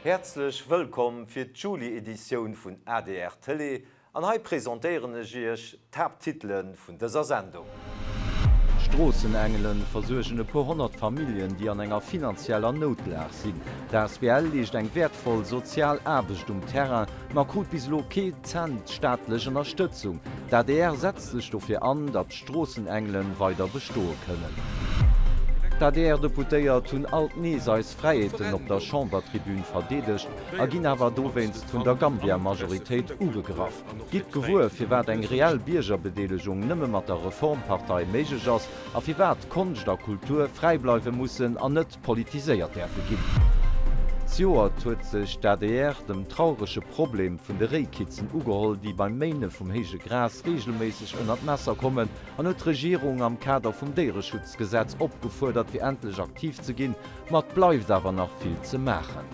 Häerzlech wëllkomm fir d'Juli-Editioun vun adr Tëlee an hei presentéieren ech iech d'Haapttitele vun dëser Sendung. D'Stroossenengelen versuergen e puer 100 Familljen, déi an enger finanzieller Noutlag sinn. D'asbl leescht eng wäertvoll sozial Aarbecht um Terrain, ma krut bis elo kee Cent staatlech Ënnerstëtzung. D'adr setzt sech dofir an, datt d'Stroossenengelen weider bestoe kënnen. D'ADR-Deputéiert hunn alt nees eis Fräiheeten op der Chambertribün verdeedegt a ginn awer dowéinst vun der Gambia-Majoritéit ugegraff. Gitt gewuer, firwat eng reell Biergerbedeelegung nëmme mat der Reformpartei méiglech ass a firwat Konscht a Kultur fräi bleiwe mussen an net politiséiert däerfe ginn. Zejoert huet sech d'ADR dem traurege Problem vun de Réikitzen ugeholl, déi beim Méine vum héije Gras reegelméisseg ënner d'Messer kommen, an huet d'Regierung am Kader vum Déiereschutzgesetz opgefuerdert, fir endlech aktiv ze ginn. Ma et bleift awer nach vill ze maachen.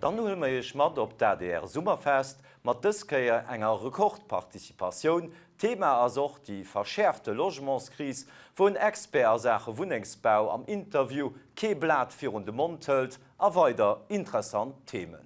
Dann huele mer Iech mat op d'ADR Summerfest, mat dës Kéier enger Rekordparticipatioun. Thema ass och déi verschäerfte Logementskris, wou en Expert a Saache Wunnengsbau am Interview kee Blat virun de Mond hëlt a weider interessant Themen.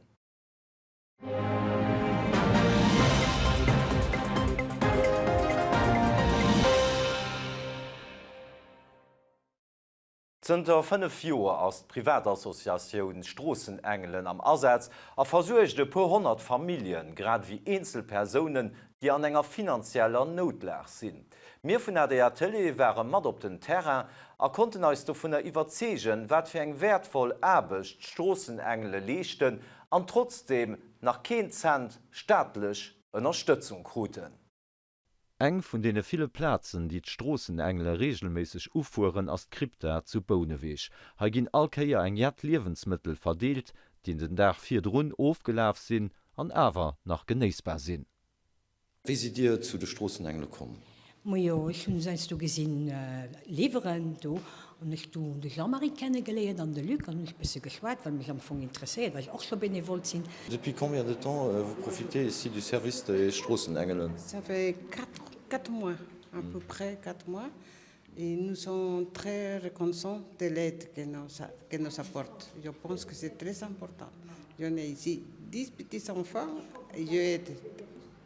Zënter 5 Joer ass d'Privatassociatioun Stroossenengelen am Asaz a versuergt e puer 100 Familljen, grad ewéi eenzel Persounen, déi an enger finanzieller Noutlag sinn. Mir vun adr Télé ware mat op den Terrain a konnten eis dovunner iwwerzeegen, wat fir eng wäertvoll Aarbecht d'Stroossenengele leeschten an trotzdeem nach keen Cent staatlech Ënnerstëtzung kruten. Eng vun deene ville Plazen, déi d'Stroossenengele reegelméisseg ufueren, ass d'Krypta zu Bouneweg. Hei ginn all Kéier eng jett Liewensmëttel verdeelt, déi den Dag virdrun ofgelaf sinn an awer nach genéissbar sinn. Wéi sidd Dir zu de Stroossenengele komm? Majo, ech hunn se heiansdo gesinn liwweren do an ech du de Jean-Marie kennegeléiert an de Luc an hunn ech bësse geschwat, well mech am Fong interesséiert, well ech och scho Benevole sinn. Depuis combien de temps vous profitez ici du service des Stroossenengelen? Ça fait 4 mois, à peu près 4 mois et nous sommes très reconnaissants de l'aide que nous que nous apporte. Je pense que c'est très important. J'en ai ici 10 petits enfants et je aide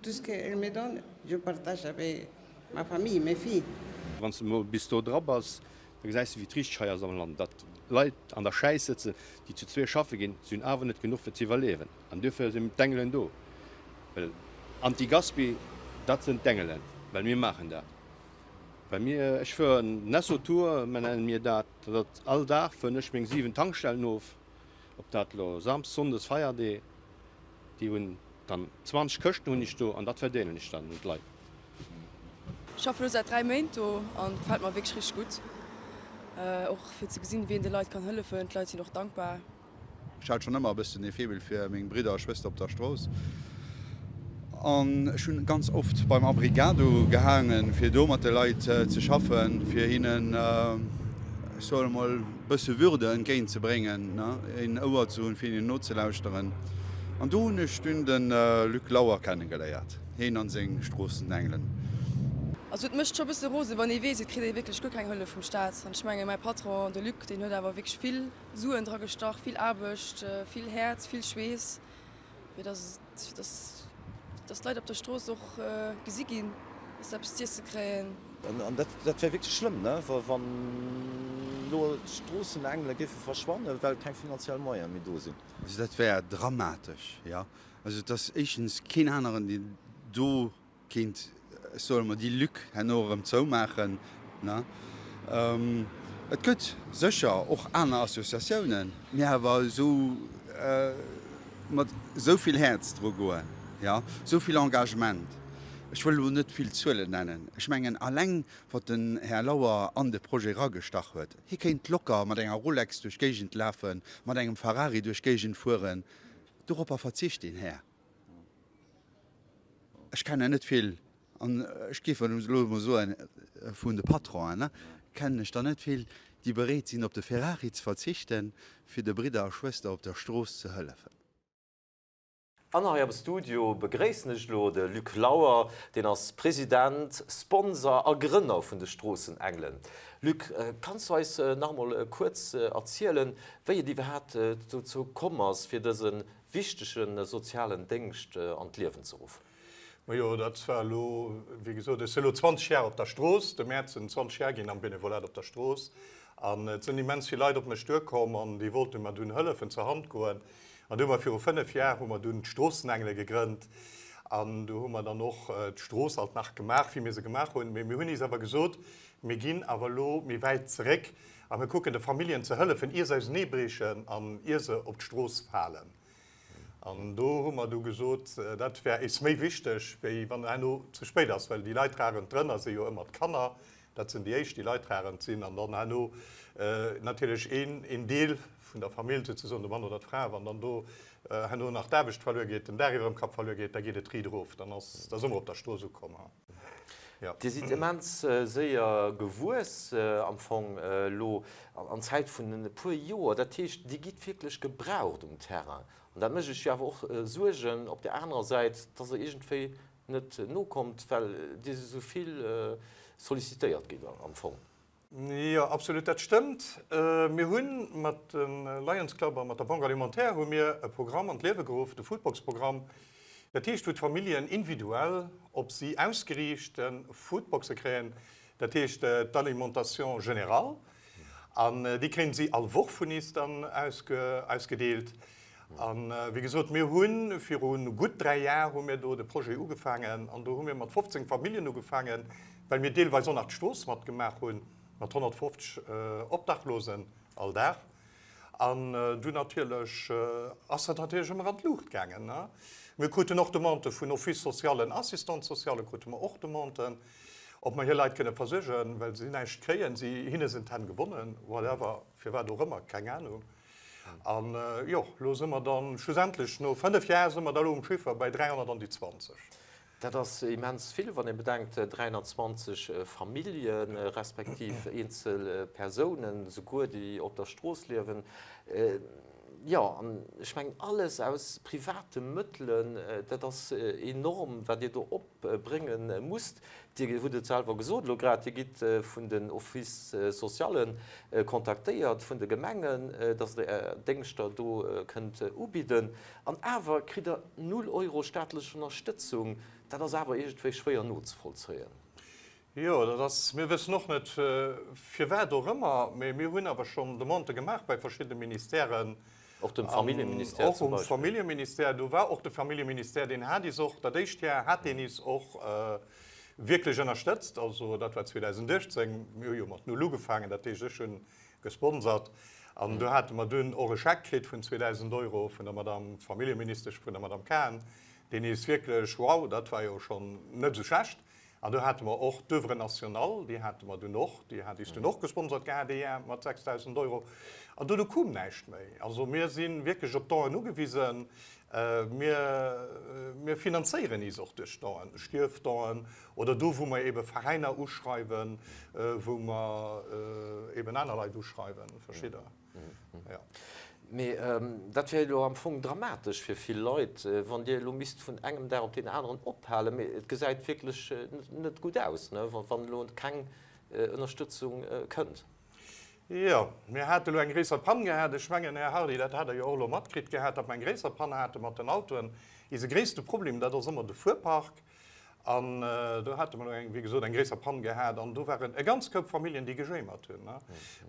tout ce qu'elle me donne, je partage avec ma famille, mes filles. Wann s de mol bis do dra bass, da gesäis de wéi et richteg hei ass am Land, datt Leit an der Schäiss sëtzen, déi zu zwee schaffe ginn, si hunn awer net genuch fir ze iwwerliewen. An duerfir sinn d'Engelen do, well Anti-Gaspi, dat sinn d'Engelen, well mir maachen dat. Well mir, ech fueren den Esso Tour, nennen mir dat, dat ass all Dag fueren ech meng 7 Tankstellen of, ob dat elo Samsdes, Sonndes, Feierdee, déi hunn dann 20 Këschten hunn ech do an dat verdeelen ech dann un d'Leit. Ech schaffen elo säit 3 Méint do an et gefält mer wierklech richteg gutt. Och fir ze gesinn, wéi een de Leit kann hëllefen. D'Leit sinn och dankbar. Ech hat schonn ëmmer e bëssen e Faible fir meng Bridder a Schwëster op der Strooss an ech hunn ganz oft beim Abrigado gehaangen, fir do mat de Leit ze schaffen, fir hinnen, ech soen emol, e bësse Würde entgéint ze bréngen, een Ouer ze hunn, fir hinnen nozelauschteren. An do hunn ech dunn de Luc Lauer kennegeléiert. Heen an seng Stroossenengelen. Also et mécht scho bësse rose wann ee weess et kritt ee wierklech guer keng Hëllef vum Staat. An ech menge mäi Patron, de Luc, deen huet awer wierklech vill Suen dra gestach, vill Aarbecht, vill Häerz, vill Schweess, fir datt et, datt d'Leit op der Strooss och gesi ginn, datt se eppes z'iesse kréien. An dat wär wierklech schlëmm, ne, wann elo d'Stroossenengele géife verschwannen, well keng finanziell Moyene méi do sinn. Also dat wär dramatesch, jo. Also et ass éischtens keen aneren, deen do kéint, ech soen emol, déi Lück herno erëm zoumaachen. Et gëtt sécher och aner Associatiounen, mee awer esou mat esou vill Häerz dru goen, jo, esou vill Engagement, ech wëll elo net vill Zuelen nennen, ech mengen alleng wat den Här Lauer an de Projet eragestach huet, hie kéint locker mat enger Rolex duerch d'Géigend lafen, mat engem Ferrari duerch d'Géigend fueren, Doropper verzicht deen Här. Ech kennen net vill, an ech géif elo emol soen, vun de Patronen kennen ech der net vill, déi bereet sinn op de Ferrari ze verzichten, fir de Bridder a Schwëster op der Strooss ze hëllefen. An hei am Studio begréissen ech elo de Luc Lauer, deen ass President, Sponsor a Grënner vun de Stroossenengelen. Luc, kanns du eis nach emol kuerz erzielen, wéi et iwwerhaapt dozou komm ass, fir dëse wichtege sozialen Déngscht an d'Liewen ze ruffen? Majo, dat war elo, wéi gesot, ech sinn elo 20 Jar op der Strooss, de Mäerz sinn 20 Jar ginn am Benevolat op der Strooss an et sinn immens vill Leit op mech duerkomm an déi wollte mer dunn hëllefen, zur Hand goen. An du hu mer viru 5 Jar hu mer dunn d'Stroossenengele gegrënnt an du hu mer dann och d'Strooss alt nach gemaach, wéi mir se gemaach hunn. Mee mir hunn is awer gesot, mir ginn awer elo méi wäit zeréck a mir kucken de Familljen ze hëllefen, ier se auseneebriechen an ier se op d'Strooss falen. An do hu mer du gesot, dat wär is méi wichteg, wéi wann et herno ze spéit ass, well déi Leidtragend drënner si jo ëmmer d'Kanner, dat sinn déi éischt, déi leidtragend sinn, an dann herno natierlech een, een Deel vun der Famill souzesoen, de Mann oder d'Fra, wann dann do herno nach d'Aarbecht verluer geet, den Daach iwwer dem Kapp verluer geet, da geet et riit erof, dann ass, da si mer op der Strooss ukomm. Jo. Dir sidd immens séier gewuess am Fong elo an Zäit vun e puer Joer. Dat heescht, Dir gitt wierklech gebraucht um Terrain. An dat mécht Iech jo awer och Suergen op där anerer Säit, dass Der iergendwéi net nokommt, well Dir esou vill sollicitéiert gitt am Fong. Jo, absolut, dat stëmmt. Mir hu mat dem Lions Club a mat der Banque Alimentaire hu mir e Programm an d'Liewe geruff, de Foodbox-Programm. Dat heescht, wou d'Familljen individuell op si ausgeriichte Foodboxe kréien, dat heescht d'Alimentation générale. An déi kréien si all Woch vun is dann ausgedeelt. A wéi gesot, mir hu viru gutt 3 Jar hu mir do de Projet ugefaangen an do hu mir mat 15 Familljen ugefaangen, well mir deelweis och nach d'Strooss matgemaach hunn, mat 150 Obdachlosen all Dag. An du natierlech ass dat natierlech ëmmer an d'Luucht gaangen. Mir kruten och Demandë vun Office-socialen, Assistante-sociale krute mer och Demanden, ob mer hir Leit kënne versuergen, well si näischt kréien, si, hinne sinn d'Hänn gebonnen, whatever, firwat och ëmmer, keng Anung. An jo, elo si mer dann schlussendlech, no 5 Jar si mer da elo um Chiffer bei 320. Dat ass immens vill, wann ee bedenkt, 320 Famillje respektiv eenzel Persounen souguer, déi op der Strooss liewen. Jo, an ech mengen, alles aus private Mëttelen, dat ass enorm, wat Dir do opbrénge musst. Dir hutt et selwer gesot elo grad, Dir gitt vun den Offices socialen kontaktéiert, vun de Gemengen, dass Der Är Déngschter do kënnt ubidden. An awer kritt Der null Euro staatlech Ënnerstëtzung. Dat ass awer iergendwéi schwéier nozevollzéien. Jo, dat ass, mir wëssen och net, firwat och ëmmer, mee mir hunn awer schonn Demandë gemaach bei verschiddene Ministèren. Och dem Familljeministère zum Beispill. Och um Familljeministère. Do war och de Familljeministère, deen hat is och, dat éischt Jar hat deen is och wierklech ënnerstëtzt. Also dat war 2018, mir hu jo mat null ugefaangen, dat heescht ech hunn gesponsert. An do hate mer dunn och e Scheck kritt vun 2.000 Euro vun der Madame Familljeministesch, vun der Madame Cahen, deen is wierklech, wow, dat war jo schonn net esou schlecht. An do hate mer och d'Oeuvre nationale, déi hate mer dunn och, déi hat is dunn och gesponsert gehat ee Jar mat 6.000 Euro. An dono koum näischt méi. Also mir si wierklech op Donen ugewisen. Mir, mir finanzéieren is och duerch Donen, Stierfdonen oder do wou mer ebe Veräiner uschreiwen, wou mer eben aner Leit uschreiwen, verschidder. Jo. Mee dat wär jo am Fong dramatesch fir vill Leit, wann Dir elo misst vun engem Dag op deen aneren ophalen. Mee et gesäit wierklech net gutt aus, wann elo keng Ënnerstëtzung kënnt. Jo, mir hate elo eng gréisser Pann gehat. Ech mengen, Här Hardy, dat hat Der jo och elo matkritt gehat, datt mer eng gréisser Pann hate mat den Autoen. Eise gréisste Problem, dat ass ëmmer de Fuerpark. An do hate mer elo eng, wéi gesot, eng gréisser Pann gehat an do waren e ganz Koup Familljen, déi gejéimert hunn,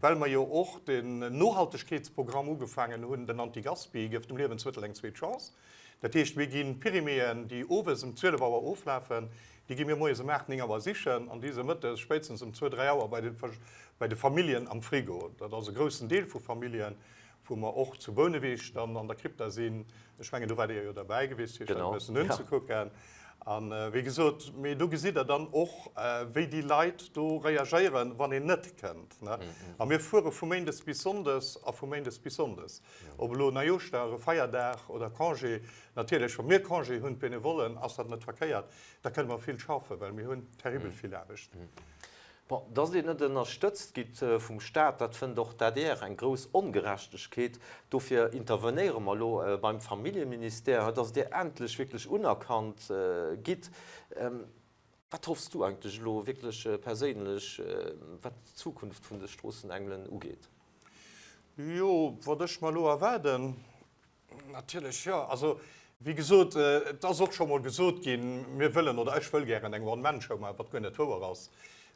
well mer jo och den Nohaltegkeetsprogramm ugefaangen hunn, den Antigaspi, gëff dem Liewensmëttel eng zweet Chance. Dat heescht, mir ginn d'Périméen, déi owes ëm 12 Auer oflafen, déi gi mir moies ëm 8, 9 Auer sichen an déi se mëttes spéitstens ëm zwou, dräi Auer bei de, bei de Familljen am Frigo. Dat ass e groussen Deel vu Familljen, wou mer och zu Bouneweg dann an der Krypta sinn. Ech mengen, do waart Dir jo derbäi gewiescht, fir Iech dat e bëssen unzekucken. A wéi gesot, mee do gesitt Der dann och, wéi déi Leit do reagéieren, wann een net kënnt. A mir fuere vu méindes bis sonndes a vu méindes bis sonndes. Ob elo Neijooschdag, e Feierdag oder Congé. Natierlech, wa mir Congé hunn, d'Benevollen, ass dat net verkéiert. Da kënne mer vill schaffen, well mir hunn terribel vill Aarbecht. Bon, datt Dir net ënnerstëtzt gitt vum Staat, dat fënnt och d'ADR eng grouss Ongerechtegkeet. Dofir intervenéiere mer elo beim Familljeministère, datt Dir endlech wierklech unerkannt gitt. Wat hoffs du eigentlech elo wierklech perséinlech, wat d'Zukunft vun de Stroossenengelen ugeet? Jo, wat ech mer elo erwaarden, Natierlech, jo. Also, wéi gesot, et ass och scho mol gesot ginn, mir wëllen oder ech wëll gären eng One-Man-Show maachen, wat guer net wouer ass,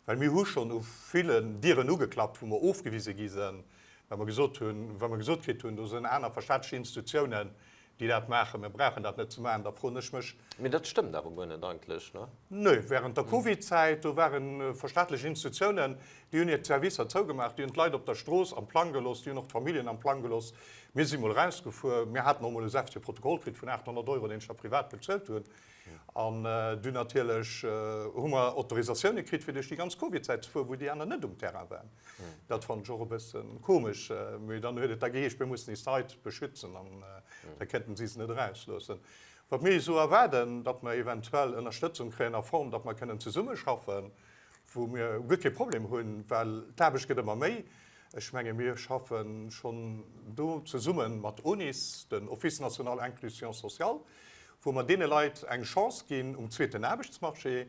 well mir hu schonn u villen Dieren ugeklappt, wou mer ofgewise gi sinn, well mer gesot hunn, well mer gesot kritt hunn, do sinn aner verstaatlech Institutiounen, déi dat maachen, mir brauchen dat net ze maachen. Da froen ech mech. Mee dat stëmmt awer guer net eigentlech, ne? Nee, während der Covid-Zäit, do ware verstaatlech Institutiounen, déi hunn hir Servicer zougemaach, déi hunn d'Leit op der Strooss am Plang gelooss, déi hunn och d'Familljen am Plang gelooss. Mir si mol erausgefuer, mir haten och mol e säftege Protokoll kritt vun 800 Euro, deen ech da privat bezuelt hunn. An dunn natierlech hu mer Autorisatioune kritt, fir duerch déi ganz Covid-Zäit ze fueren, wou déi aner net um Terrain waren. Dat fannen ech och e bësse komesch. Mee dann huet et da geheescht, mir mussen is Leit beschützen an da kéinten si se net erausloossen. Wat mir esou erwaarden, datt mer eventuell Ënnerstëtzung kréien a Form, datt mer kënnen zesummeschaffen, wou mir guer kee Problem hunn, well d'Aarbecht gëtt ëmmer méi. Ech menge mir schaffe schonn do zesumme mat ONIS, den Office national inclusion sociale, wou mer deene Leit eng Chance ginn um zweeten Aarbechtsmarché,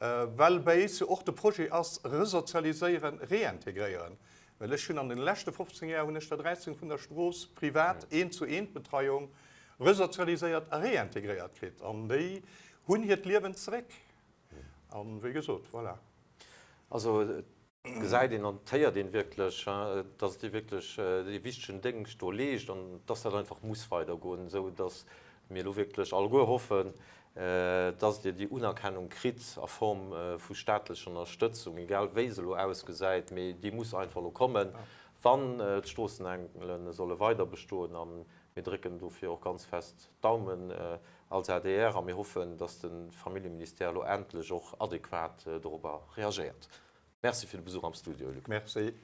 well bei éis jo och de Projet ass, resozialiséieren, réintégréieren. Well ech hunn an den leschte 15 Jar hunn ech der 13 vun der Strooss privat Eent-zu-eent-Betreiung resozialiséiert a réintégréiert kritt an déi hunn hiert Liewen zeréck. An wéi gesot, voilà. Also et gesäit een an et héiert een wierklech, dass Dir wierklech dee wichtegen Déngscht do leescht an dass dat einfach muss weidergoen, esou dass mir elo wierklech alleguer hoffen, dass Dir déi Unerkennung kritt a Form vu staatlecher Ënnerstëtzung, egal wéi se elo ausgesäit, mee déi muss einfach elo kommen, wann d'Stroossenengele solle weiderbestoen. A mir drécken dofir och ganz fest d'Daumen als adr a mir hoffen, dass de Familljeministère elo endlech och adequat dorobber reagéiert. Merci fir de Besuch am Studio, Luc. Merci.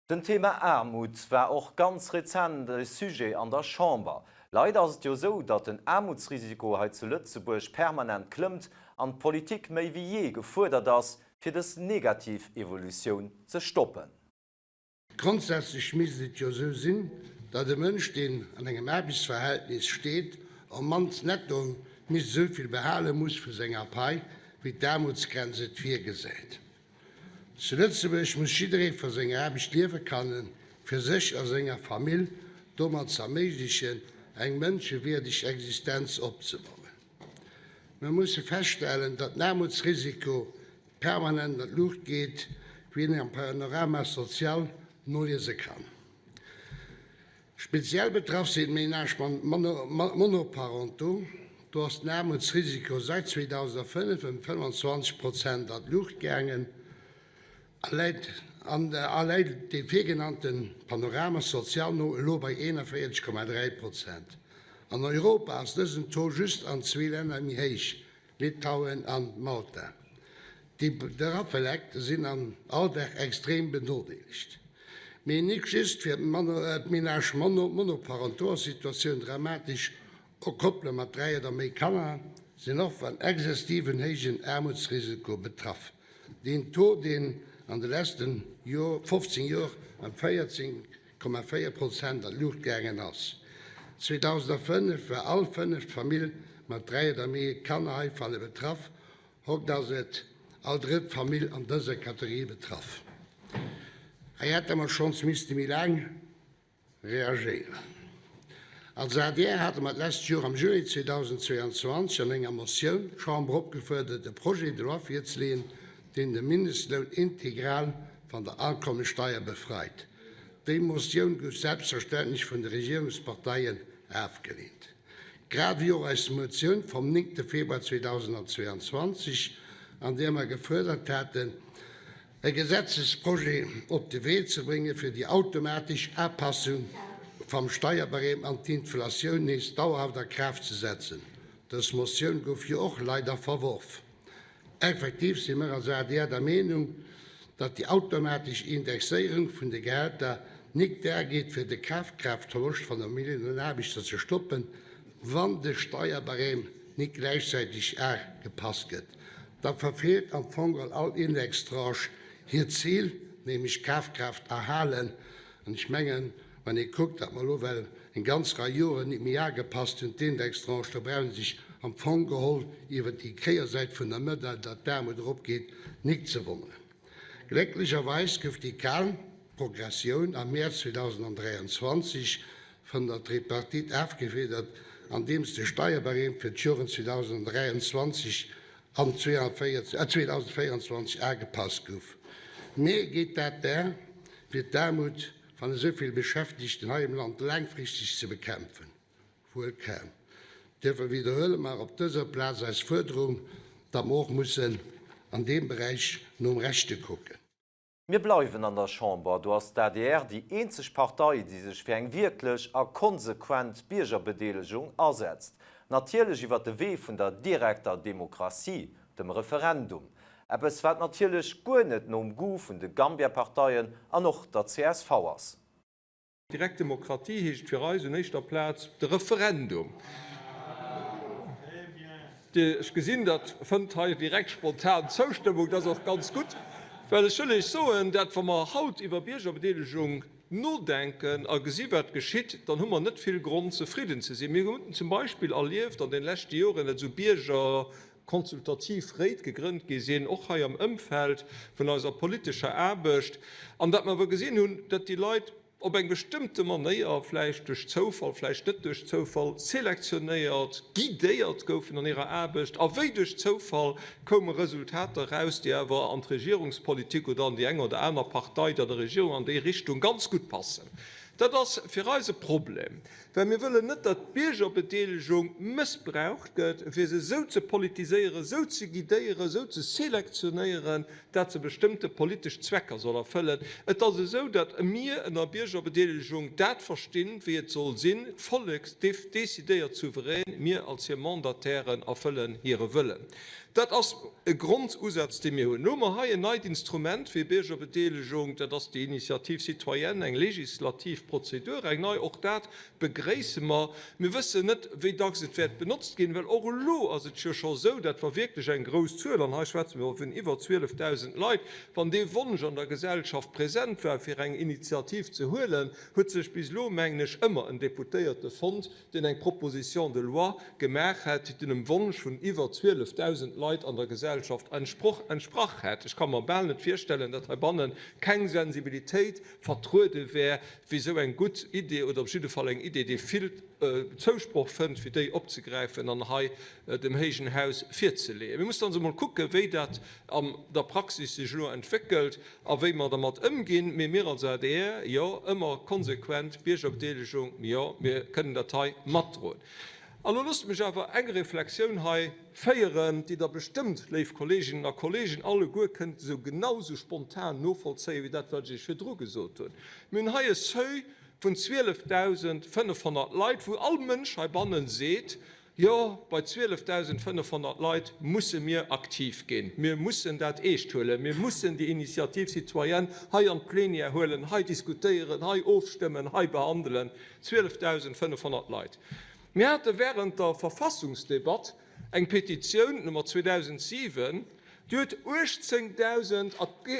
Den Thema Aarmut war och ganz rezent e Sujet an der Chamber. Leider ass et jo esou, datt den Aarmutsrisiko hei zu Lëtzebuerg permanent klëmmt an d'Politik méi wéi jee gefuerdert ass, fir dës negativ Evolutioun ze stoppen. Grondsätzlech misst et jo esou sinn, datt e Mënsch, deen an engem Aarbechtsverhältnis steet, op mannst netto misst esou vill behale muss vu senger Pai, wéi d'Aarmutsgrenz et virgesäit. Zu Lëtzebuerg muss jidderee vu senger Aarbecht liewe kannen, fir sech a senger Famill domat z'erméiglechen, eng mënschewierdeg Existenz opzebauen. Mir musse feststellen, datt den Aarmutsrisiko permanent an d'Luucht geet, wéi een am Panorama social noliese kann. Speziell betraff sinn d'Ménage monoparentaux. Do ass den Aarmutsrisiko säit 2005 ëm 25 Prozent an d'Luucht gaangen a läit a läit dem virgenannte Panorama social no elo bei 41,3 Prozent. An Europa ass dësen Taux just an zwee Länner méi héich, Litauen an Malta. Déi Deraffeleckt sinn am Alldag extrem benodeelegt. Mee nik just fir d'Ménages monoparentaux ass d'Situatioun dramatesch, och Koppele mat 3 oder méi Kanner sinn och van exzessiven héijen Aarmutsrisiko betraff. Deen Taux, deen an de leschten 15 Joer ëm 14,4 Prozent an d'Luucht gaangen ass. 2005 war all fënneft Famill mat 3 oder méi Kanner heivanne betraff, Hokt ass et all drëtt Famill an dëser Kategorie betraff. Hei hätte mer schonns misste méi laang reagéieren. Als adr hate mer d'lescht Joer am Juli 2022 an enger Motioun d'Chamber opgefuerdert, e Projet de loi virzeleeën, deen de Mindestloun integral van der Akommessteier befreit. Déi Motioun gouf selbstverständlech vun de Regierungsparteien afgeleent. Grad wéi och eis Motioun vom 9 Februar 2022, an där mer gefuerdert haten, e Gesetzesprojet op de Wee ze bréngen, fir déi automatesch Apassung vam Steierbarème an d'Inflatioun nees dauerhaft a Kraaft ze setzen. Dës Motioun gouf jo och leider verworf. Effektiv si mer als adr der Meenung, datt déi automatesch Indexéierung vun de Gehälter. nik dergeet, fir de Kafkraaftverloscht van der Milliounen Aarbechter ze stoppen, wann de Steierbarème nik gläichzäiteg agepasst gëtt, da verfeelt am Fong geholl all Indextranche hiert Zil, nämlech Kafkraaft erhalen. An ech mengen, wann ee kuckt, datt mer elo well eng ganz Rei Joren nit méi agepasst hunn, d'Indextranche, do brauch ee sech am Fong geholl iwwert déi Kéiersäit vun der Medail, datt d'Aarmut eropgeet, nik ze wonneren. Glécklecherweis gouf déi kal Progressioun am Mäerz 2023 vun der Tripartite afgefiedert, andeems de Steierbarème fir d'Joren 2023 an 2024 agepasst gouf. Mee geet dat der, fir d'Aarmut van esou vill Beschäftegten hei am Land laangfristeg ze bekämpfen? Wuel kaum. Duerfir widderhuele mer op dëser Plaz eis Fuerderung, datt mer och mussen an deem Beräich nom Rechte kucken. Mir bleiwen an der Chamber. Do ass d'ADR déi eenzeg Partei, déi sech fir eng wierklech a konsequent Biergerbedeelegung asetzt. Natierlech iwwer de Wee vun der direkter Demokratie, dem Referendum. Eppes wat natierlech guer net nom Goût vun de Gambia-Parteien an och der csv ass. Direkt Demokratie heescht fir eis un éischter Plaz de Referendum. Ech gesinn, dat fënnt hei direkt spontan Zoustëmmung. Dat ass och ganz gutt, well ech wëll Iech soen, dat wa mer haut iwwer Biergerbedeelegung nodenken a gesi wat geschitt, dann hu mer net vill Grond zefridden ze sinn. Mir hunn zum Beispill erlieft an de leschte Joren, dat esou Bierger konsultativ Réit gegrënnt gi sinn, och hei am Ëmfeld vun eiser politescher Aarbecht, an datt mer awer gesinn hunn, datt déi Leit op eng bestëmmte Manéier, vläicht duerch Zoufall, vläicht net duerch Zoufall, selektionéiert, guidéiert goufen an hirer Aarbecht, a wéi duerch Zoufall koume Resultater eraus, déi awer an d'Regierungspolitik oder an déi eng oder aner Partei, déi an der Regierung an déi Richtung ganz gutt passen. Dat ass fir eis e Problem. Well mir wëllen net, datt d'Biergerbedeelegung mëssbraucht gëtt, fir se esou ze politiséieren, esou ze guidéieren, esou ze selektionéieren, dat se bestëmmte politesch Zwecker soll erfëllen. Et ass esou, datt mir ënner Biergerbedeelegung dat verstinn, wéi et soll sinn, D'Vollek decidéiert souverän, mir als hir Mandatairen erfëllen hire Wëllen. Dat ass e Grondusaz, dee mir hunn. Elo hu mer hei en neit Instrument fir Biergerbedeelegung, dat ass déi Initiative citoyenne, eng legislativ Prozedur, eng nei. Och dat begréisse mer. Mir wëssen net, wéi dacks et wäert benotzt ginn, well och elo ass et jo scho esou, dat wa wierklech eng grouss Zuel, an hei schwätze mer vun iwwer 12.000 Leit, wann dee Wonsch an der Gesellschaft present war, fir eng Initiativ ze huelen, huet sech bis elo, mengen ech, ëmmer en Deputéierte fonnt, deen eng Proposition de loi gemaach hätt, déi dem Wonsch vun iwwer 12.000 Leit an der Gesellschaft entsprach hätt. Ech ka mer bal net virstellen, datt heibanne keng Sensibilitéit vertruede wär, fir esou eng gutt Idee oder op jidde Fall eng Idee, déi vill Zousproch fënnt, fir déi opzegräifen an hei dem héijen Haus virzeleeën. Mir mussen also emol kucken, wéi dat an der Praxis sech elo entwéckelt a wéi mer dermat ëmginn. Mee mir als adr, jo, ëmmer konsequent Biergerbedeelegung, jo, mir kënnen dat hei matdroen. A lo loosst mech awer eng Reflexioun hei féieren, déi Der bestëmmt, léif Kolleeginnen a Kolleegen, alleguer kënnt esou genau esou spontan novollzéien, wéi dat, wat ech Iech virdru gesot hunn. Mir hunn hei e Seuil vun 12.500 Leit, wou all Mënsch heibannen seet, Jo, bei 12.500 Leit musse mir aktiv ginn. Mir mussen dat eescht huelen. Mir mussen déi Initiative citoyenne hei an d'Plenière huelen, hei diskutéieren, hei ofstëmmen, hei behandelen. 12.500 Leit. Mir hate während der Verfassungsdebatt eng Petitioun, Nummer 2007, déi huet 18.000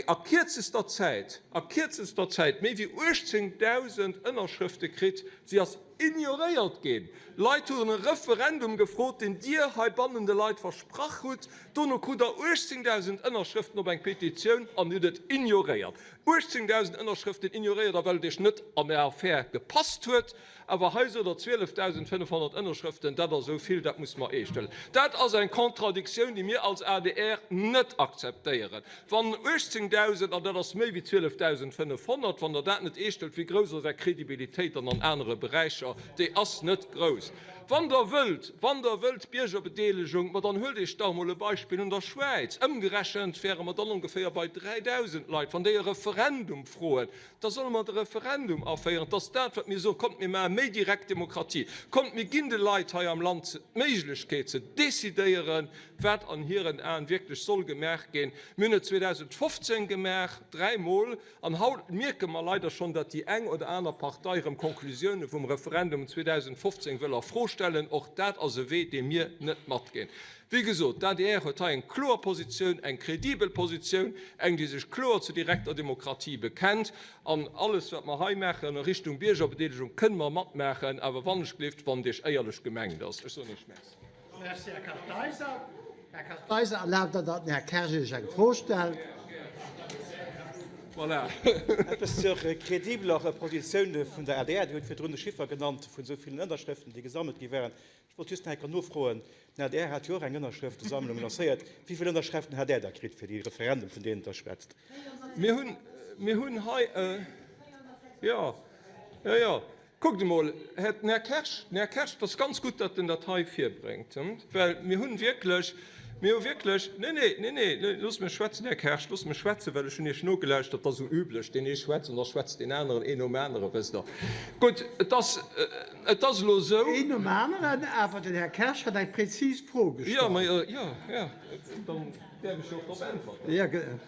a kierzester Zäit, a kierzester Zäit méi wéi 18.000 Ënnerschrëfte kritt. Si ass Ignoréiert ginn. Leit hunn e Referendum gefrot, deen Dir heibannen de Leit versprach hutt. Dono krut Der 18.000 Ënnerschrëften op eng Petitioun an hutt et ignoréiert. 18.000 Ënnerschrëften ignoréiert, a well et Iech net an Är Affär gepasst huet. Awer hei sot Der 12.500 Ënnerschrëften, dat ass esou vill, dat musse mer eescht huelen. Dat ass eng Contradictioun, déi mir als adr net akzeptéieren. Wann 18.000, an dat ass méi wéi 12.500, wann Der dat net eescht huelt, wéi grouss ass Är Kredibilitéit dann an anere Beräicher? Bierger, déi ass net grouss. Wann Der wëllt, wann Der wëllt Biergerbedeelegung, ma dann huelt Iech dach emol e Beispill un der Schwäiz. Ëmgerechent wäre mer dann ongeféier bei 3.000 Leit. Wann déi e Referendum froen, da solle mer de Referendum aféieren. Et ass dat, wat mir soen, Kommt, mir maache méi direkt Demokratie. Kommt, mir ginn de Leit hei am Land d'Méiglechkeet ze decidéieren, wat an hiren Aen wierklech soll gemaach ginn. Mir hunn et 2015 gemaach, dräimol. An haut mierke mer leider schonn, datt déi eng oder aner Partei erëm Konklusioune vum Referendum 2015 wëll a Fro stellen. Och dat ass e Wee, dee mir net matginn. Wéi gesot, d'ADR huet hei eng kloer Positioun, eng kredibel Positioun, eng, déi sech kloer zu direkter Demokratie bekennt. An alles, wat mer hei maachen a Richtung Biergerbedeelegung, kënne mer matmaachen, awer wannechgelift, wann et Iech éierlech gemengt ass. Ech soen Iech Merci. Merci, Här Kartheiser. Här Kartheiser, erlaabt Der, datt den Här Kersch Iech eng Fro stellt? Voilà. Eppes zur kredibeler Positioun vun der adr. Dir hutt virdrun de Chiffer genannt vun esou villen Ënnerschrëften, déi gesammelt gi wären. Ech wollt just nach eng Kéier nofroen, Den adr hat jo och eng Ënnerschrëftesammlung lancéiert. Wéi vill Ënnerschreften hat Där da kritt fir dee Referendum, vun deem Der schwätzt? Mir hunn, mir hunn hei, jo, jo, jo. Kuckt emol, Här, den Här Kersch, den Här Kersch, et ass ganz gutt, datt en dat hei virbréngt, well mir hunn wierklech, mir hu wierklech, nee, nee, nee, nee, loosst mech schwätzen, Här Kersch, loosst mech schwätzen, well ech hunn Iech nogelauschtert, et ass esou üblech, deen ee schwätzt an da schwätzt deen aneren, een nom aneren, wësst Der. Gutt, et ass, et ass elo esou. Een nom aneren, awer den Här Kersch hat eng prezis Fro gestallt. Jo, ma jo, jo, dann däerf ech jo och drop äntwerten.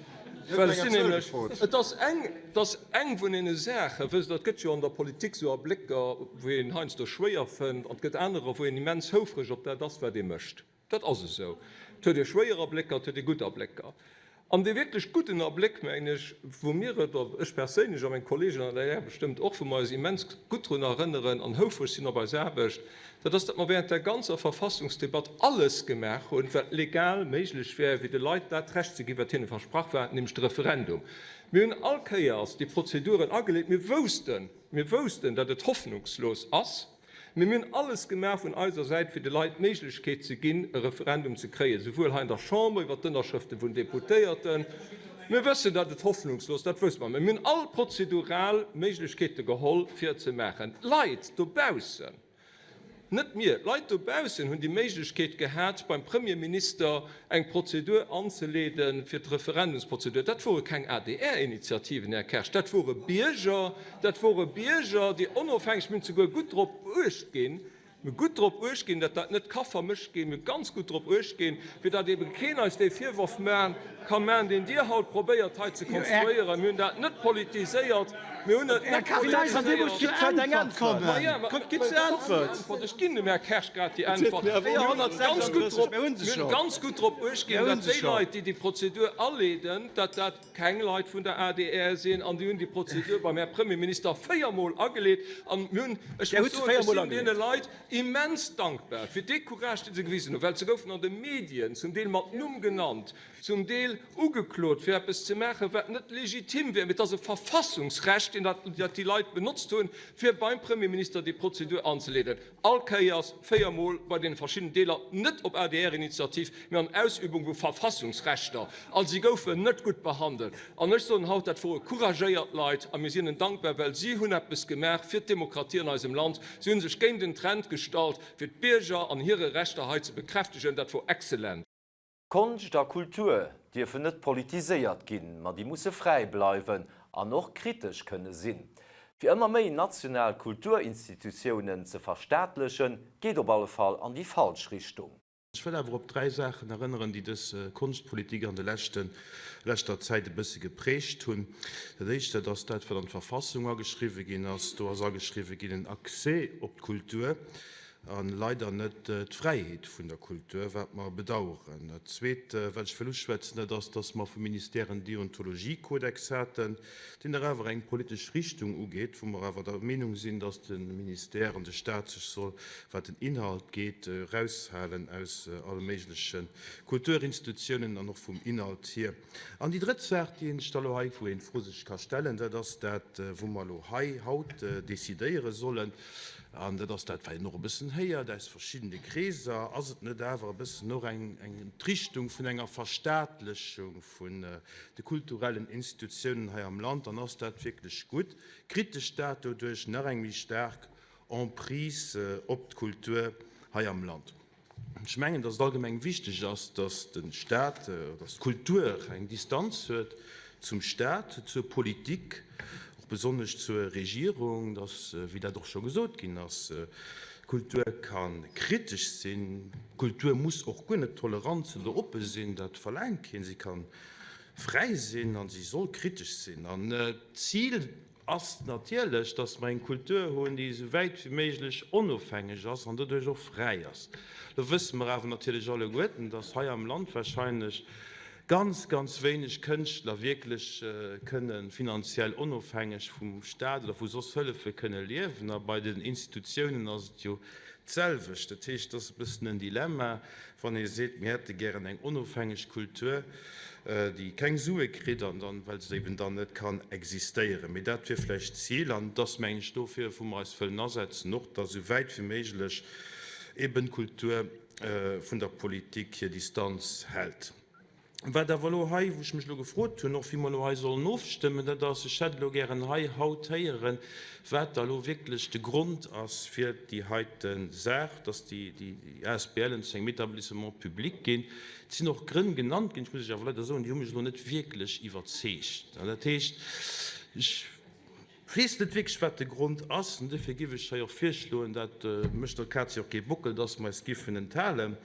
Well ech sinn nämlech, et ass eng, et ass eng vun deene Saachen, wësst Der, et gëtt jo an der Politik esou Ablécker, wou een heiansdo schwéier fënnt, an et gëtt anerer, wou een immens houfreg op dat ass, wat ee mécht. Dat ass esou. Et huet ee schwéier Ablécker, et huet ee gutt Ablécker. An dee wierklech gudden Abléck, mengen ech, wou mir et, oder ech perséinlech a meng Kolleegen an der adr bestëmmt och, wou mer eis immens gutt drun erënneren an houfreg sinn op eis Aarbecht, Dat ass, datt mer während der ganzer Verfassungsdebatt alles gemaach hunn, wat legal méiglech wär, fir de Leit dat Recht ze ginn, wat hinne versprach war, nämlech de Referendum. Mir hunn all Kéiers déi Prozeduren ageleet. Mir woussten, mir woussten, datt et hoffnungslos ass, mee mir hunn alles gemaach vun eiser Säit, fir de Leit d'Méiglechkeet ze ginn, e Referendum ze kréien, souwuel hei an der Chamber iwwert d'Ënnerschrëfte vun Deputéierten, Mir wëssen, datt et hoffnungslos, dat wësse mer, mee mir hunn all prozedural Méiglechkeete geholl, fir et ze maachen. D'Leit dobaussen, Net mir, d'Leit dobaussen hunn déi Méiglechkeet gehat, beim Premierminister eng Prozedur anzeleede fir d'Referendumsprozedur. Dat wore keng ADR-Initiativen, Här Kersch, dat wore Bierger, dat wore Bierger, déi onofhängeg, mir hunn souguer gutt drop uecht ginn, mir hu gutt drop uecht ginn, datt dat net ka vermëscht ginn, mir hu ganz gutt drop uecht ginn, fir datt eebe keen eis dee Virworf maachen ka maachen, deen Dir haut probéiert hei ze konstruéieren. Mir hunn dat net politiséiert, mir hunn et net politiséiert. Ech ginn dem Här Kersch grad déi Äntwert. Mir hunn ganz gutt drop, mir hunn ganz gutt drop uecht ginn, datt déi Leit, déi déi Prozedur aleeden, datt dat keng Leit vun der adr sinn an déi hunn déi Prozedur beim Här Premierminister véiermol ageleet. An mir hunn, ech muss soen, ech sinn deene Leit immens dankbar fir dee Courage, dee se gewisen hunn, well se goufen an de Medien zum Deel mat Numm genannt, zum Deel ugeklot, fir eppes ze maachen, wat net legitim wär. Mee et ass e Verfassungsrecht, deen dat déi Leit benotzt hunn, fir beim Premierminister déi Prozedur anzeleeden. All Kéiers, véiermol bei deene verschiddenen Deeler, net op ADR-Initiativ, mee an Ausübung vu Verfassungsrechter. A si goufen net gutt behandelt. An ech soen haut, dat wore couragéiert Leit a mir sinn hinnen dankbar, well si hunn eppes gemaach fir d'Demokratie an eisem Land. Si hu sech géint den Trend gestallt, fir d'Bierger an hire Rechter hei ze bekräftegen. Dat wor excellent. Konscht a Kultur dierfen net politiséiert ginn, ma déi musse fräi bleiwen an och kritesch kënne sinn. Fir ëmmer méi national Kulturinstitutiounen ze verstaatlechen, geet op alle Fall an déi falsch Richtung. Ech wëll awer op dräi Saachen erënneren, déi dës Konschtpolitik an de leschte leschter Zäit e bësse geprägt hunn. Dat Éischt, dat ass dat, wat an d'Verfassung ageschriwwen ginn ass. Do ass ageschriwwen ginn en Accès op d'Kultur a leider net d'Fräiheet vun der Kultur, wat mer bedauern. Dat Zweet, wat ech wëll uschwätzen, dat ass, dass mer vum Ministère en Deontologiekodex haten, deen dach awer eng politesch Richtung ugeet, wou mer awer der Meenung sinn, dass de Ministère an de Stat sech soll, wat den Inhalt geet, eraushalen aus alle méigleche Kulturinstitutiounen an och vum Inhalt hier. An déi drëtt Saach, déi een sech da elo hei, wou een d'Fro sech ka stellen, dat ass dat, wou mer elo hei haut decidéiere sollen, An dat ass dat, wat een och e bëssen héiert aus verschiddene Kreeser, Ass et net awer e bëssen och eng d'Richtung vun enger Verstaatlechung vun de kulturellen Institutiounen hei am Land? An ass dat wierklech gutt? Kritt de Staat doduerch nach eng méi staark. Emprise op d'Kultur hei am Land. Ech mengen, dass et allgemeng wichteg ass, dass de Stat, dass d'Kultur eng Distanz huet zum Stat, zur Politik, och besonnesch zur Regierung, dass, wéi dat och scho gesot ginn ass, d'Kultur ka kritesch sinn. D'Kultur muss och guer net tolerant sinn oder oppe sinn, dat verlaangt keen. Si ka fräi sinn a si soll kritesch sinn. An d'Zil ass natierlech, dass mer eng Kultur hunn, déi esou wäit wéi méiglech onofhängeg ass an doduerch och fräi ass. Lo wësse mer awer natierlech alleguerten, dass hei am Land wahrscheinlech ganz, ganz wéineg Kënschtler wierklech kënne finanziell onofhängeg vum Stat oder vu soss Hëllefe kënne liewen. A bei den Institutiounen ass et jo d'selwecht. Dat heescht, et ass e bëssen en Dilemma, wann ee seet, mir hätte gären eng onofhängeg Kultur, déi keng Sue kritt an dann, well se eben dann net kann existéieren. Mee dat wier vläicht d'Zil an et ass, mengen ech, dofir, wou mer eis wëllen asetzen, och datt esou wäit wéi méiglech eben d'Kultur vun der Politik hir Distanz hält. Wat awer elo hei, wou ech mech elo gefrot hunn, och wéi mer elo hei sollen ofstëmmen, dat ass, ech hätt elo gären hei haut héieren, wat da elo wierklech de Grond ass fir déi heite Saach, dass déi ASBLen zu engem Établissement public ginn. Et sinn och Grënn genannt ginn, ech muss lech awer leider soen, déi hu mech elo net wierklech iwwerzeegt. Dat heescht, ech. Weess net wierklech wat de Grond ass, an duerfir giff ech hei och virschloen, dat mécht der Kaz jo och kee Bockel, dass mer eis giffen enthalen.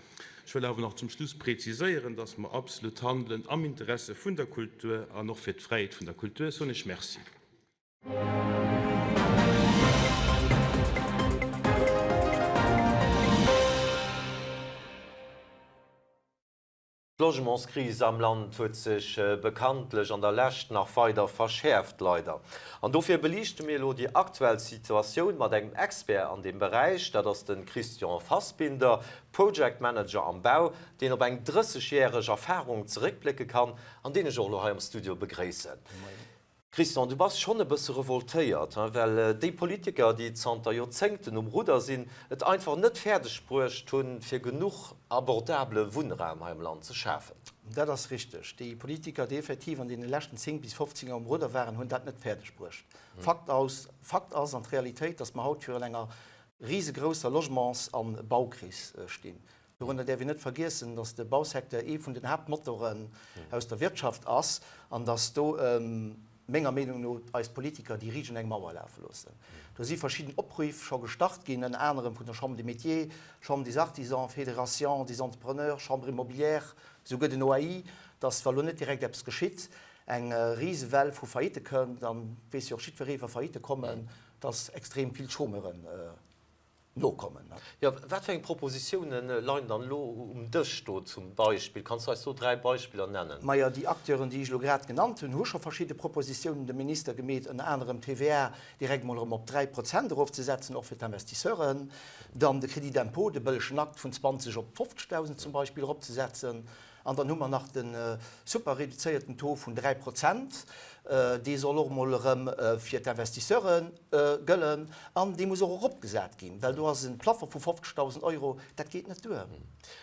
Ech wëll awer nach zum Schluss präziséieren, dass mer absolut handelen am Interesse vun der Kultur an och fir d'Fräiheet vun der Kultur. Soen ech Merci. D'Logementskris am Land huet sech bekanntlech an der Lescht nach weider verschäerft, leider. An dofir beliichte mir elo déi aktuell Situatioun mat engem Expert an deem Beräich, dat ass de Christian Fassbinder, Project Manager am Bau, deen op eng 30 järeg Erfarung zeréckblécke kann an deen ech och elo hei am Studio begréissen. Christian, du bass schonn e bësse revoltéiert, hein, well déi Politiker, déi zanter Joerzéngten um Rudder sinn, et einfach net fäerdeg bruecht hunn, fir genuch abordabele Wunnraum hei am Land ze schafen. Dat ass richteg. Déi Politiker, déi effektiv an deene leschten 10 bis 15 Joer um Rudder waren, hunn dat net fäerdeg bruecht. Fakt ass, Fakt ass an d'Realitéit, datt mer haut virun enger risegrousser Logements a Baukris stinn. Dorënner däerf een net vergiessen, datt de Bausecteur ee vun den Haaptmotoren aus der Wirtschaft ass an datt do, menger Meenung no, eis Politiker déi riicht un eng Mauer lafe loossen. Do si verschidden Opriff scho gestart ginn, ënner anerem vun der Chambre des Métiers, Chambre des Artisans, Fédération des Entrepreneurs, Chambre immobilière, souguer den OAI, datt, wa lo net direkt eppes geschitt, eng Risewell vu Faillitte kënnt. An et weess jo och jiddweree, wa Faillitte kommen, datt extrem vill Chômeuren nokommen. Jo, wat fir eng Propositiounen leien dann elo um Dësch do zum Beispill? Kanns du eis do 3 Beispiller nennen? Majo, déi Acteuren, déi ech elo grad genannt hunn, hu scho verschidde Propositiounen dem Minister gemeet, ënner anerem d'TVA direkt emol erëm op 3 Prozent erofzesetzen, och fir d'Investisseuren, dann de Crédit d'impôt, de bëllegen Akt, vun 20 op 50.000 zum Beispill eropzesetzen. An dann hu mer nach de super reduzéierten Taux vun 3 Prozent, dee soll och emol erëm fir d'Investisseure gëllen an dee muss och eropgesat ginn, well do ass e Plafond vu 50.000 Euro, dat geet net duer.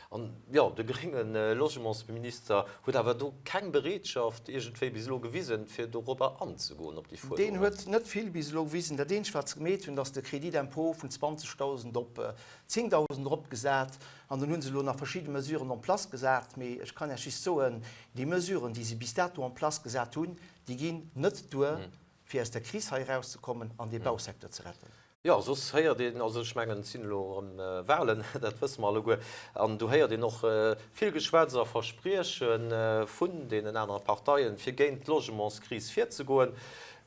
An, jo, de grénge Logementsminister huet awer do keng Bereetschaft iergendwéi bis elo gewisen, fir dorobber anzegoen, op déi Fuerderungen. Deen huet net vill bis elo gewisen. Dat eenzegt, wat se gemeet hunn, ass de Crédit d'impôt vun 20.000 op 10.000 eropgesat. An dann hu se elo nach verschidde Mesuren en place gesat. Mee ech kann Iech just soen, déi Mesuren, déi se bis dato en place gesat hunn, déi ginn net duer, fir aus der Kris hei erauszekommen an dee Bausecteur ze retten. Jo, soss héiert een, also ech mengen, et sinn elo erëm Wahlen, dat wësse mer alleguer, an do héiert een och vill Geschwätz a Versprieche vun deenen anere Parteien, fir géint d'Logementskris virzegoen.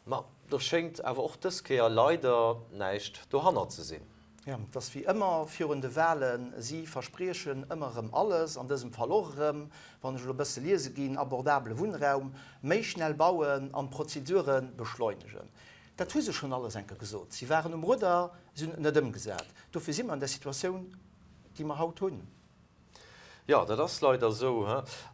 Ma do schéngt awer och dës Kéier leider näischt dohannert ze sinn. Jo, et ass wéi ëmmer virun de Wahlen, si verspriechen ëmmer erëm alles, an dësem Fall och erëm, wann ech elo e bësse liese ginn, abordabele Wunnraum, méi schnell bauen an d'Prozedure beschleunegen. Dat hu se schonn alles eng Kéier gesot. Si waren um Rudder, si hunn et net ëmgesat. Dofir si mer an där Situatioun, déi mer haut hunn. Jo, dat ass leider esou.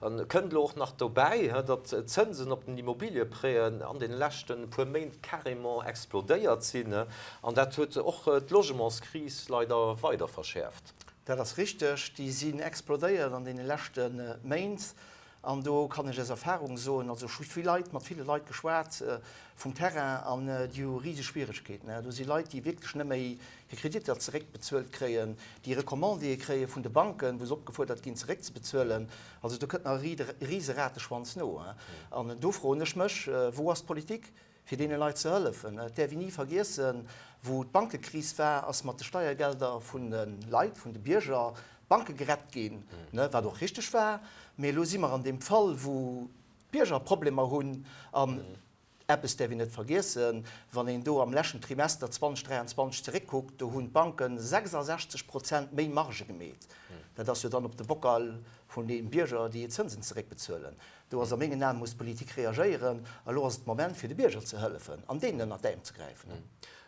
An kënnt elo och nach dobäi, datt d'Zënsen op den Immobiliëprêten an deene leschte puer Méint carrément explodéiert sinn. An dat huet och d'Logementskris leider weider verschäerft. Dat ass richteg, déi sinn explodéiert an deene leschte Méint. An do kann ech aus Erfahrung soen, also ech hu vill Leit, mat ville Leit geschwat vum Terrain, an déi hu riseg Schwieregkeeten. Do si Leit, déi wierklech net méi hir Kreditter zeréckbezuelt kréien, déi Recommandéë kréie vun de Banken, wou se opgefuerdert ginn zeréckzebezuelen. Also do kënnt nach e rise Rateschwanz no. An do froen ech mech, Wou ass d'Politik, fir deene Leit ze hëllefen? Et däerf een ni vergiessen, wou d'Bankekris war, ass mat de Steiergelder vun de Leit, vun de Bierger, d'Banke gerett ginn, wat och richteg war. Mee elo si mer an deem Fall, wou d'Bierger Problemer hunn. An Eppes däerf een net vergiessen, Wann een do am leschten Trimester 2023 zeréckkuckt, do hunn d'Banke 66 Prozent méi Marge gemeet. Dat ass jo dann op de Bockal vun de Bierger, déi hir Zënsen zeréckbezuelen. Do ass a mengen Aen, muss d'Politik reagéieren. A lo ass et de Moment, fir de Bierger ze hëllefen an deenen ënnert d'Äerm ze gräifen.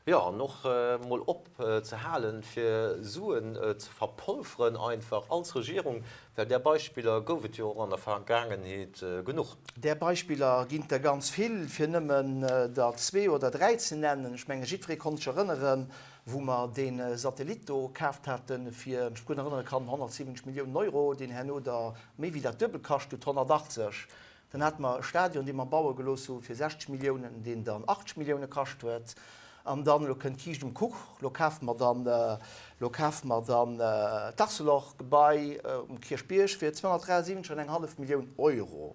Jo, an och mol op ze halen, fir Suen ze verpolferen einfach als Regierung, well där Beispiller gouf et jo och an der Vergaangenheet genuch. Där Beispiller ginn et der ganz vill, fir nëmmen der zwee oder dräi ze nennen. Ech menge jiddweree konnt sech erënneren, wou mer dee Satellit do kaaft haten fir, wann ech mech gutt erënnere kann, 170 Milliounen Euro, deen herno der méi wéi dat Duebelt kascht huet, 180. Dann hate mer e Stadion, dee mer baue gelooss hu fir 60 Milliounen, deen dann 80 Millioune kascht huet. An dann, elo kënnt d'Kiischt um Kuch, elo kafe mer dann, elo kafe mer dann d'Arcelor-Gebai um Kierchbierg fir 273 an eng hallef Millioun Euro,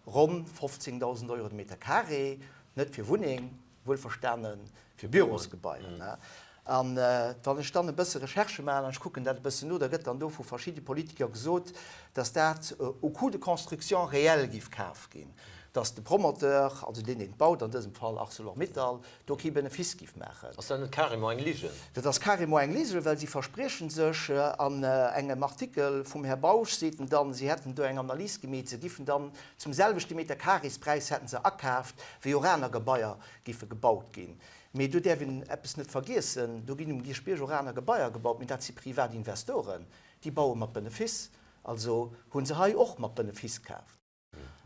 ronn 15.000 Euro de Meter carré, net fir Wunneng, wuelverstane fir Bürosgebaier. An wann ech dann e bësse Recherchë maachen an ech kucken dat e bëssen no, da gëtt dann do vu verschidde Politiker gesot, datt dat au coût de construction réel géif kaf ginn, datt de Promoteur, also deen, deen et baut, an dësem Fall Arcelor-Mittal, do kee Benefice géif maachen. Ass dat net carrément eng Ligen? Dat ass carrément eng Lige, well si versprieche sech, an engem Artikel vum Här Bausch seet en dann, si hätten do eng Analys gemeet, se giffen dann zum selwechte Meterkareespräis hätten se akaaft, wéi och aner Gebaier giffe gebaut ginn. Mee do däerf een eppes net vergiessen, Do ginn um Kierchbierg och aner Gebaier gebaut, mee dat si privat Investoren, déi baue mat Benefiss. Also hu se hei och mat Benefiss kaaft.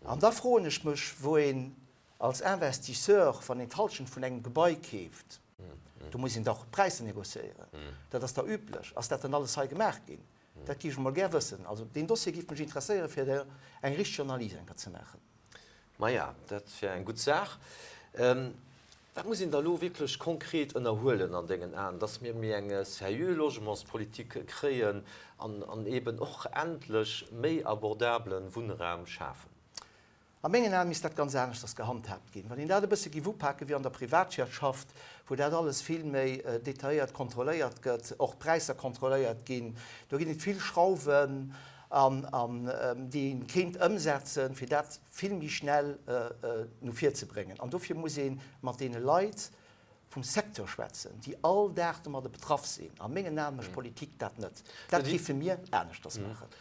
An da froen ech mech, wou een als Investisseur, wann een d'Halschent vun engem Gebai keeft, do muss een dach Präisser négociéieren, dat ass da üblech. Ass dat dann alles hei gemaach ginn? Dat géif ech emol gär wëssen. Also deen Dossier géif mech interesséieren, fir der eng richteg Analys eng Kéier ze maachen. Maja, dat wär eng gutt Saach. Wat muss een da elo wierklech konkret ënnerhuelen an dengen Aen, dass mir méi eng seriö Logementspolitik kréien an eeben och endlech méi abordabele Wunnraum schafen? A mengen Aen misst dat ganz aneschters gehandhaabt ginn. Wann een dat e bësse giff upaken wéi an der Privatwirtschaft, wou dat alles vill méi detailléiert kontrolléiert gëtt, och d'Präisser kontrolléiert ginn, do ginn et vill Schrauwen an déi een kéint ëmsetzen, fir dat vill méi schnell no vir ze bréngen. An dofir muss ee mat deene Leit vum Secteur schwätzen, déi all Dag domadder betraff sinn. A mengen Aen mécht Politik dat net. Dat géife mir aneschters maachen.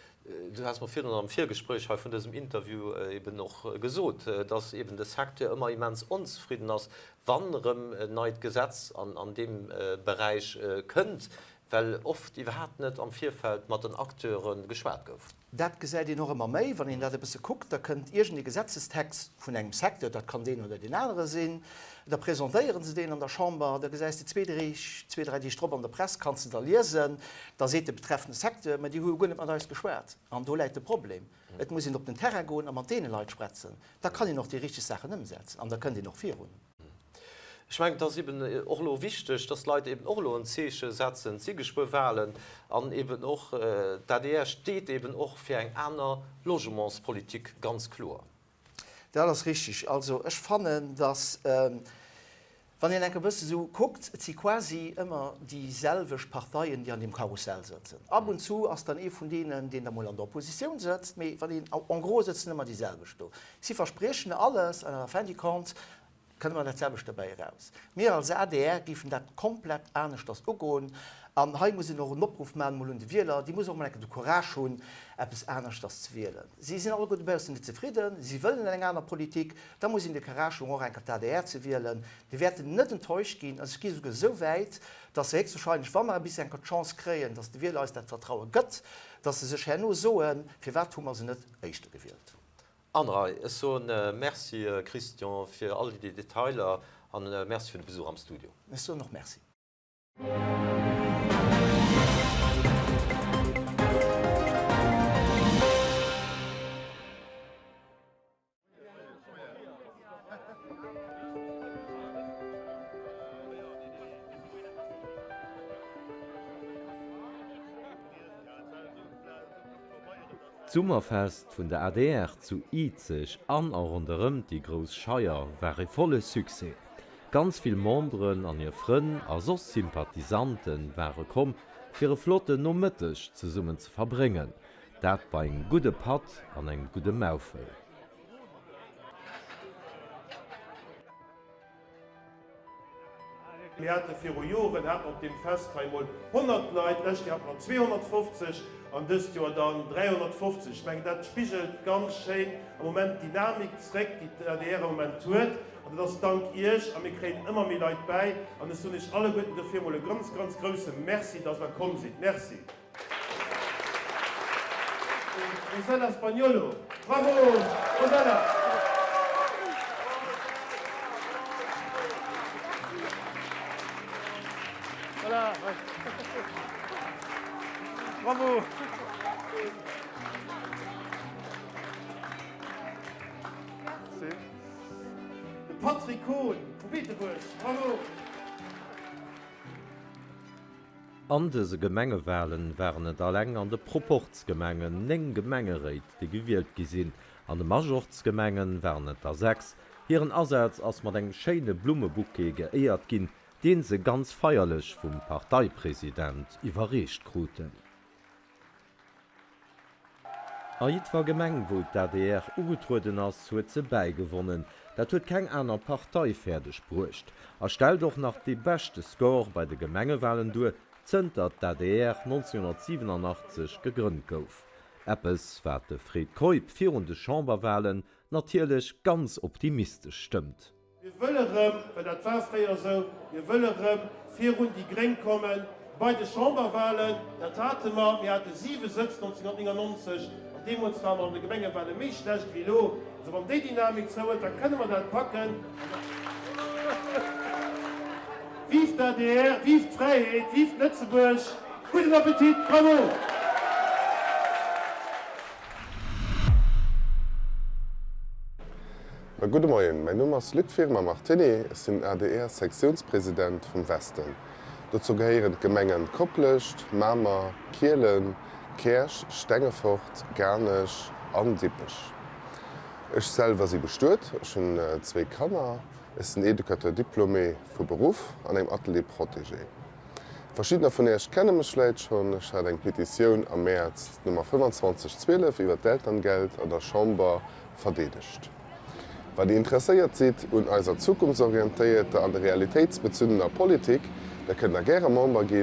Du has mer virdrun am Virgespréich hei vun dësem Interview eben och gesot, dass eben de Secteur ëmmer immens onzefridden ass, wann erëm en neit Gesetz an deem Beräich kënnt, well oft iwwerhaapt net am Virfeld mat den Acteure geschwat gouf. Dat gesäit een och ëmmer méi, wann een dat e bësse kuckt, da kënnt iergendee Gesetzestext vun engem Secteur, dat kann deen oder deen anere sinn, da presentéiere se deen an der Chamber, da gesäis de zwee, dräi, zwee, dräi Deeg drop an der Press, kanns de da liesen, da seet de betreffende Secteur, mä déi hu jo guer net mat eis geschwat. An do läit de Problem. Et muss een op den Terrain goen a mat deene Leit schwätzen, da kann een och déi richteg Saachen ëmsetzen an da kënnt een och virun. Ech mengen, et ass eben och elo wichteg, dass d'Leit eben och elo en Zeeche setzen. Et si geschwë Wahlen an eben och d'ADR steet eben och fir eng aner Logementspolitik, ganz kloer. Dat ass richtig. Also ech fannen, dass, wann een enk e bësse sou kuckt, et si quasi ëmmer déi selwecht Parteien, déi an deem Karussell sëtzen. Ab und zu ass dann ee vun deenen, deen da mol an der Oppositioun sëtzt, mee wann een, en gros sëtzen ëmmer déi selwecht do. Si verspriechen alles an à la fin du compte kënne mer dat selwecht derbäi eraus. Mir als adr géifen dat komplett aneschters ugoen. An hei muss een och en Opruff maachen emol un de Wieler, déi muss och emol eng Kéier de Courage hunn, eppes aneschters ze wielen. Si sinn alleguer dobaussen net zefridden, si wëllen eng aner Politik. Da muss een de Courage hunn, och eng Kéier d'ADR ze wielen. Déi wäerten net enttäuscht ginn. Also ech gi souguer esou wäit, dass se héchstwahrscheinlech, wa mer bis eng Kéier d'Chance kréien, dass de Wieler eis dat Vertraue gëtt, dass se sech herno soen, Firwat hu mer se net éischter gewielt? An Rei. Ech soen Merci Christian fir all déi Detailer an Merci fir de Besuch am Studio. Ech soen och Merci. D'Summerfest vun der adr zu Izeg an a ronderëm déi grouss Scheier war e volle Succès. Ganz vill Memberen an hir Frënn a soss Sympathisante ware komm fir e flotten Nomëtteg zesummen ze verbréngen, dat bei engem gudde Patt an engem gudde Maufel. Mir hate viru Joren hate mer op deem Fest hei emol 100 Leit, d'lescht Joer hate mer 250 an dëst Joer dann 350. Ech mengen, dat spigelt ganz schéin am Moment d'Dynamik zréck, déi d'ADR am Moment huet. An dat ass dank Iech. A mir kréien ëmmer méi Leit bäi. An ech soen Iech alleguerten dofir emol e ganz, ganz grouse Merci, dass Der komm sidd. Merci. Rosella Spagnolo, Bravo Rosella! Voilà. Bravo! De Patrick Kohn vu Beetebuerg, Bravo! An dëse Gemengewalen waren et alleng an de Proporzgemengen 9 Gemengeréit, déi gewielt gi sinn. An de Majorzgemengen waren et der 6. Hiren Asaz ass mat engem schéine Blummebouquet geéiert ginn, deen se ganz feierlech vum Parteipresident iwwerreecht kruten. A jiddwer Gemeng, wou d'ADR ugetrueden ass, huet se bäigewonnen. Dat huet keng aner Partei fäerdeg bruecht a stellt och nach dee beschte Score bei de Gemengewalen duer, zënter d'ADR 1987 gegrënnt gouf. Eppes, wat de Fred Keup virun de Chamberwalen natierlech ganz optimistesch stëmmt. Mir wëlle rëm, well dat war fréier esou, mir wëlle rëm virun déi Gréng komme bei de Chamberwahlen. Dat hate mer, mir hate siwe Sëtz 1999 an deemools ware mer an de Gemengewahle méi schlecht wéi elo. Also wann déi Dynamik zouhëlt, da kënne mer dat packen. Vive d'ADR, vive d'Fräiheet, vive Lëtzebuerg! Gudden Appetit, bravo! Ma gudde Moien, mäin Numm ass Luc Firma Martini, ech sinn ADR-Sektiounspresident vum Westen. Dozou gehéieren d'Gemengen Koplescht, Mamer, Kielen, Käerch, Stengefort, Garnech an Dippech. Ech selwer si bestuet, ech hunn zwéi Kanner, ech sinn Educateur diplômé vu Beruff an engem Atelier protégé. Verschiddener vun Iech kenne mech vläit schonn, ech hat eng Petitioun am Mäerz, d'Nummer 2512 iwwer d'Elterngeld an der Chamber verdeedegt. Wann Dir interesséiert sidd un eiser zukunftsorientéierter an realitéitsbezunnener Politik, da kënnt Der gäre Member gi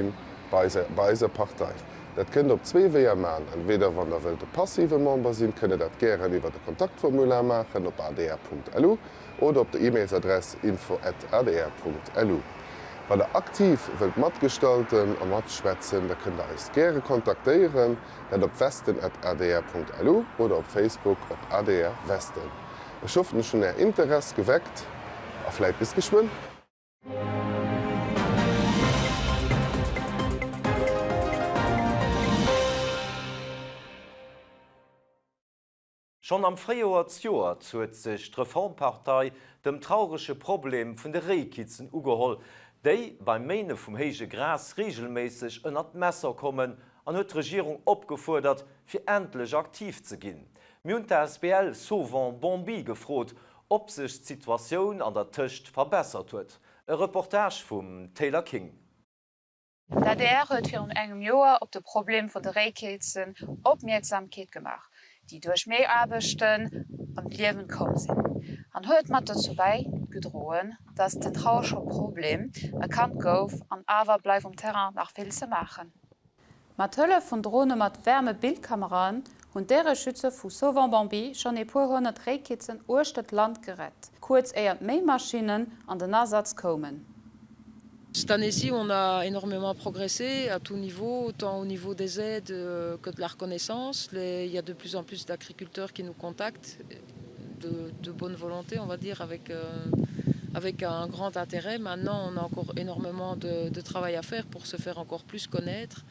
bei eiser Partei. Dat kënnt Der op zwee Weeër maachen, Entweder wann Der wëllt e passive Member sinn, kënnt Der dat gären iwwer de Kontaktformular maachen op adr.lu oder op der E-Mailsadress info@adr.lu. Wann Der aktiv wëllt matgestalten a matschwätzen, da kënnt Der eis gäre kontaktéieren. Dat op westen@adr.lu oder op Facebook op adr Westen. Ech hoffen ech hunn är Interess geweckt a vläit bis geschwënn. Schonn am Fréijoer zjoert huet sech d'Reformpartei dem traurege Problem vun de Réikitzen ugeholl, déi beim Méine vum héije Gras reegelméisseg ënnert d'Messer kommen an huet d'Regierung opgefuerdert, fir endlech aktiv ze ginn. Mir hunn d'ASBL Sauvons Bambi gefrot, ob sech d'Situatioun an der Tëscht verbessert huet. E Reportage vum Taylor King. D'adr huet virun engem Joer op de Problem vun de Réikilzen opmierksamkeet gemaach, déi duerch Méiaarbechten an d'Liewen komm sinn, an huet mat dozou bäigedroen, datt den traurege Problem erkannt gouf. An awer bleift um Terrain nach vill ze maachen. Mat Hëllef vun Drone mat Wärmebildkameraen hunn d'Déiereschützer vu Sauvons Bambi schonn ee puer 100 Réikitzen uechter d'Land gerett, kuerz éier d'Méimaschinnen an den Asaz koumen. Cette année-ci, on a énormément progressé à tout niveau, tant au niveau des aides que de la reconnaissance. Les, il y a de plus en plus d'agriculteurs qui nous contactent de, de bonne volonté, on va dire, avec, euh, avec un grand intérêt. Maintenant, on a encore énormément de, de travail à faire pour se faire encore plus connaître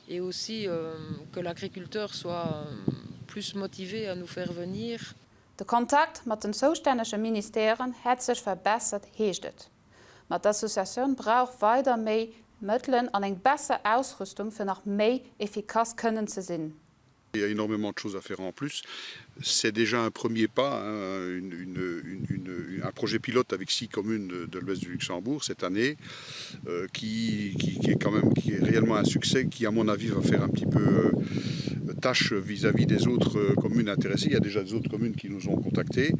et aussi euh, que l'agriculteur soit euh, plus motivé à nous faire venir. De Kontakt mat den zoustännege Ministèren hätt sech verbessert, heescht et. Ma d'Associatioun brauch weider méi Mëttelen an eng besser Ausrüstung, fir nach méi efficace kënnen ze sinn. Il y a énormément de choses à faire en plus. C'est déjà un premier pas, hein, une, une, une, une, un projet pilote avec six communes de, de l'ouest du Luxembourg cette année, euh, qui, qui, qui est quand même qui est réellement un succès, qui à mon avis va faire un petit peu euh, tâche vis-à-vis -vis des autres euh, communes intéressées. Il y a déjà des autres communes qui nous ont contactés.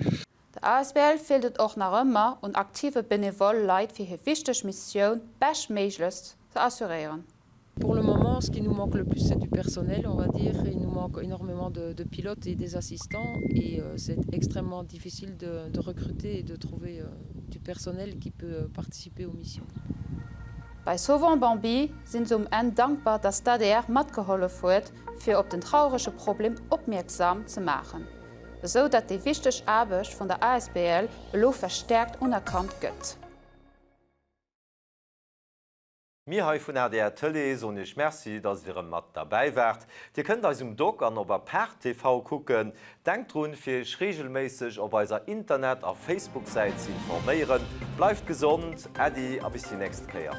Der ASBL feelt et och nach ëmmer un aktive benevole Leit fir hir wichteg Missioun beschtméiglechst ze assuréieren. Pour le moment, ce qui nous manque le plus, c'est du personnel, on va dire. Il nous manque énormément de, de pilotes et des assistants et euh, c'est extrêmement difficile de, de recruter et de trouver euh, du personnel qui peut euh, participer aux missions. Bei Sauvons Bambi sinn se um Enn dankbar, datt d'ADR matgehollef huet, fir op den traurege Problem opmierksam ze maachen, esou datt déi wichteg Aarbecht vun der asbl elo verstäerkt unerkannt gëtt. Mir hei vun adr Tëlee soen Iech Merci, dass Dir erëm mat derbäi waart. Dir kënnt eis um Dock an op Apart TV kucken. Denkt drun, fir Iech reegelméisseg op eiser Internet a Facebook-Säit ze informéieren. Bleift gesond, Äddi a bis déi nächst Kéier.